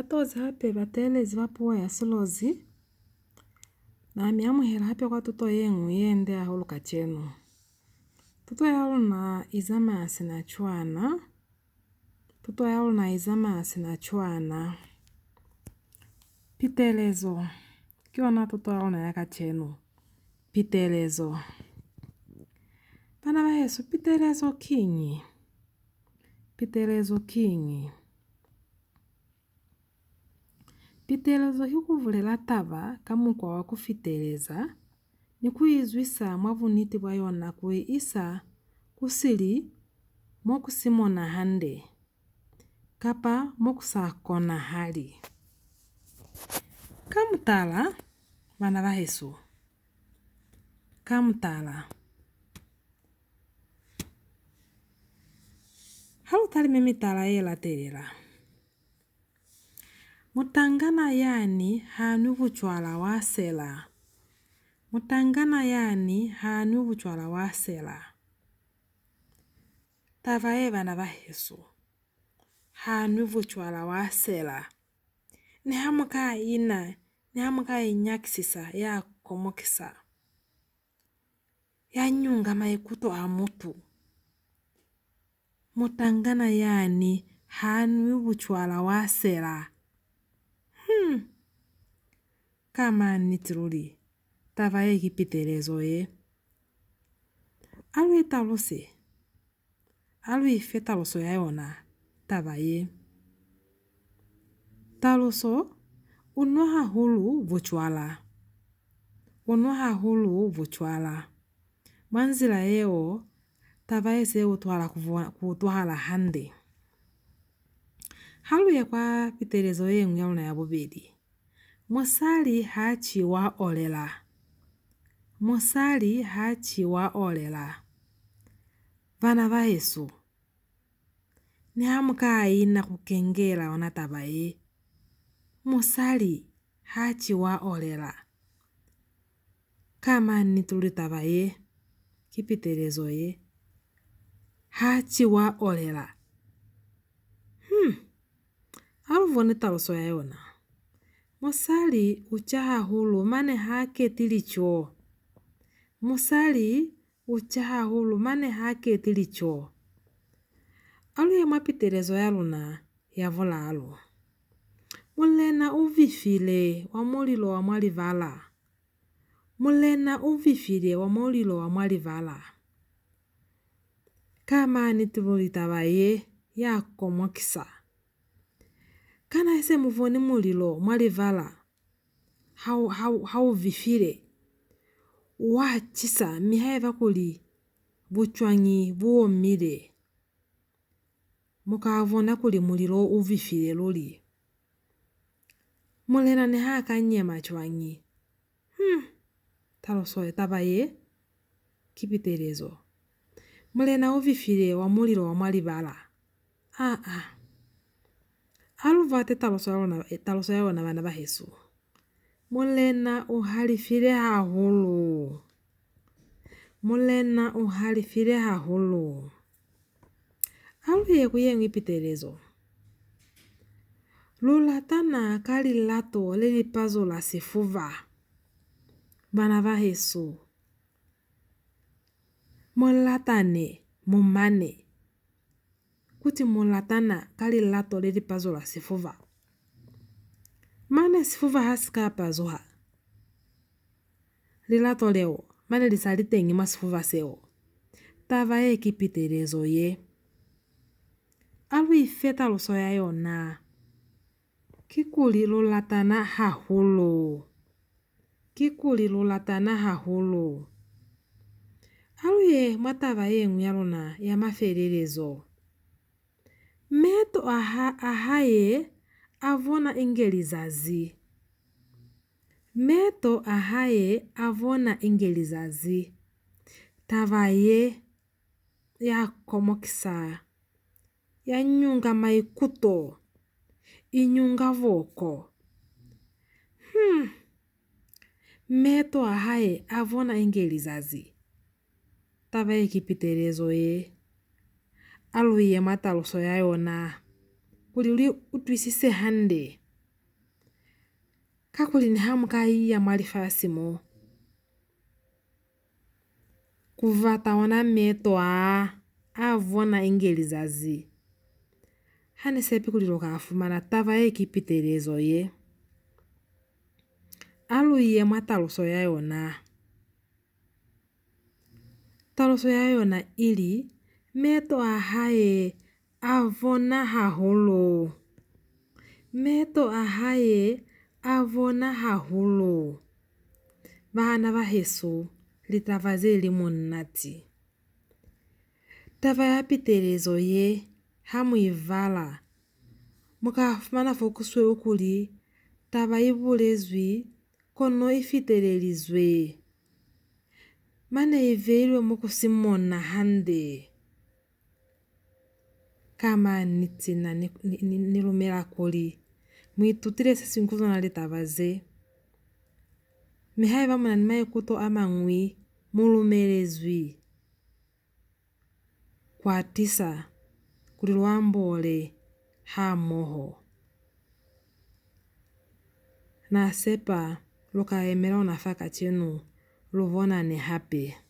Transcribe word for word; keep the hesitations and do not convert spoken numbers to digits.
Batozi hape bateelezi ba puo ya Silozi, na mi amuhela hape kwa tuto ye ñwi ye nde hahulu kacenu. Tuto ya luna i zamaya sina cwana. Tuto ya luna i zamaya sina cwana. Pitelezo. Ki yona tuto ya luna ya kacenu. Pitelezo. Bana bahesu, pitelezo kiñi? Pitelezo kiñi? Pitelezo ki ku bulela taba ka mukwa wa ku fiteleza ni ku i zwisa mwa buniti bwa yona ku i isa ku sili mo ku si mona hande, kapa mo ku sa konahali. Ka mutala, bana bahesu, ka mutala, ha lu talime mitala ye latelela. Mutangana yani ha nwi bucwala wa sela. Mutangana yani ha nwi bucwala wa sela. Taba ye, bana bahesu, ha nwi bucwala wa sela. Niha mu ka ina, niha mu ka inyakisisa, ya komokisa, ya nyunga maikuto a mutu. Mutangana yani ha nwi bucwala wa sela. Hmm. Ka maniti luli, taba ye ki pitelezo ye. A lu italuse. A lu ife taluso ya yona taba ye. Taluso, u nwa hahulu bucwala. U nwa hahulu bucwala. Mwa nzila yeo, taba ye se utwahala ku vwa-, ku utwahala hande. Ha lu ye kwa pitelezo ye ñwi ya luna ya bubeli. Musali ha ci wa olela. Musali ha ci wa olela. Bana bahesu, niha mu ka ina ku kengela ona taba ye, musali ha ci wa olela. Ka maniti luli taba ye, ki pitelezo ye. Ha ci wa olela. Hmm. A lu bone taluso ya yona. Musali u ca hahulu mane ha keti lico. Musali u ca hahulu mane ha keti lico. A lu ye mwa pitelezo ya luna ya bulalu. Mulena u bifile wa mulilo wa mwa libala. Mulena u bifile wa mulilo wa mwa libala. Ka maniti luli taba ye ya komokisa. Kana ise mu boni mulilo mwa libala ha u, ha u, ha u bifile? Wa cisa, mi haiba kuli bucwañi bu omile, mu ka bona kuli mulilo u bifile luli. Mulena niha ka nyema cwañi? Hmm. Taluso ya taba ye ki pitelezo. Mulena u bifile wa mulilo wa mwa libala. Aa. A lu bate taluso ya lona, taluso ya yona, bana bahesu. Mulena u halifile hahulu. Mulena u halifile hahulu. A lu ye ku ye ñwi pitelezo. Lu latana ka lilato le li pazula sifuba. Bana bahesu, mu latane, mu mane. Kuti mu latana ka lilato le li pazula sifuba. Mane sifuba ha si ka pazuha, lilato leo mane li sa li teñi mwa sifuba seo. Taba ye ki pitelezo ye. A lu ife taluso ya yona. Kikuli lu latana hahulu. Kikuli lu latana hahulu. A lu ye mwa taba ye ñwi ya luna ya mafelelezo. Meto a ha, a hae a bona inge lizazi. Meto a hae a bona inge lizazi. Taba ye ya komokisa, ya nyunga maikuto, i nyunga boko. Hmm. Meto a hae a bona inge lizazi. Taba ye ki pitelezo ye. A lu ye mwa taluso ya yona, kuli lu utwisise hande. Kakuli niha mu ka iya mwa lifasi mo, ku bata ona meto a, a bona inge lizazi. Ha ni sepi kuli lu ka fumana taba ye ki pitelezo ye. A lu ye mwa taluso ya yona. Taluso ya yona ili, meto a hae a bona hahulu. Meto a hae a bona hahulu. Bana bahesu, litaba ze li munati. Taba ya pitelezo ye, ha mu i bala, mu ka fumana fo ku sweu kuli taba i bulezwi, kono i fitelelizwe. Mane i beilwe mo ku si mona hande. Ka maniti na ni, ni, ni, ni lumela kuli mu itutile se siñwi ku zona litaba ze. Mi haiba mu na ni maikuto a mañwi, mu lumelezwi. Kwa tisa kuli lu ambole hamoho. Na sepa lu ka yemela ona fa kacenu, lu bonane hape.